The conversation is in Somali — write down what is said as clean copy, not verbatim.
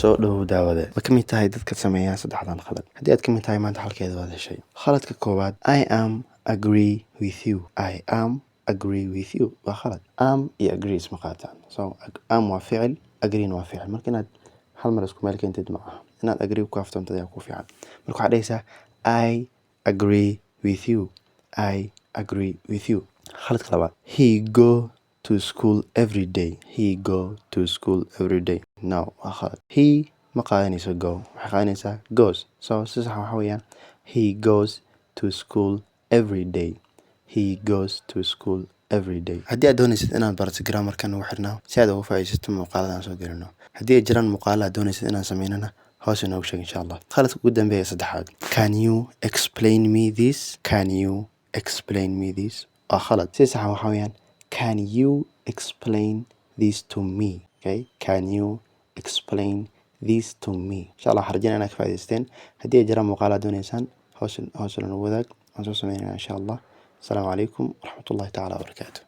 Soo dhowow, daawade. Ma ka mid tahay dadka sameeya saddexdan khalad? Haddii aad ka mid tahay, maanta halkeeda waad heshay. Khaladka koowaad: "I am agree with you." "I am agree with you" waa khalad. Am iyo agree isma qaataan. So am waa ficil, agree waa ficil. Marka inaad hal mar isku meel keentid ma aha. Inaad agree ku kaaftoonto ayaa ku fiican. Marka waxaad dhahaysaa "I agree with you." "I agree with you." Khaladka labaad: "He go to school every day." "He go to school every day." No, waa khalad. He ma qaadanayso go, waxay qaadanaysaa goes. So si sax waxa weeyaan "He goes to school every day." "He goes to school every day." Haddii aad doonaysid inaad barato grammarkan, ugu xirnaa si aad uga faa'iidaysato muuqaalada aan soo gelino. Haddii ay jiraan muuqaalo aad doonaysid inaan sameynana, hoos inoogu sheeg, insha Allah. Khaladka ugu dambeeya, saddexaad: "Can you explain me this? Can you explain me this?" Waa khalad. Si saxa waxa weeyaan "Can you explain this to me?" Okay, "Can you explain this to me?" Insha Allah, waxaan rajeynaya inaad ka faa'iidaysteen. Haddii ay jiraan muuqaalo aad doonaysaan, hoos hoos inoogu wadaag, waan soo sameynayna, insha Allah. Asalaamu calaykum waraxmatullahi tacaala wabarakaatu.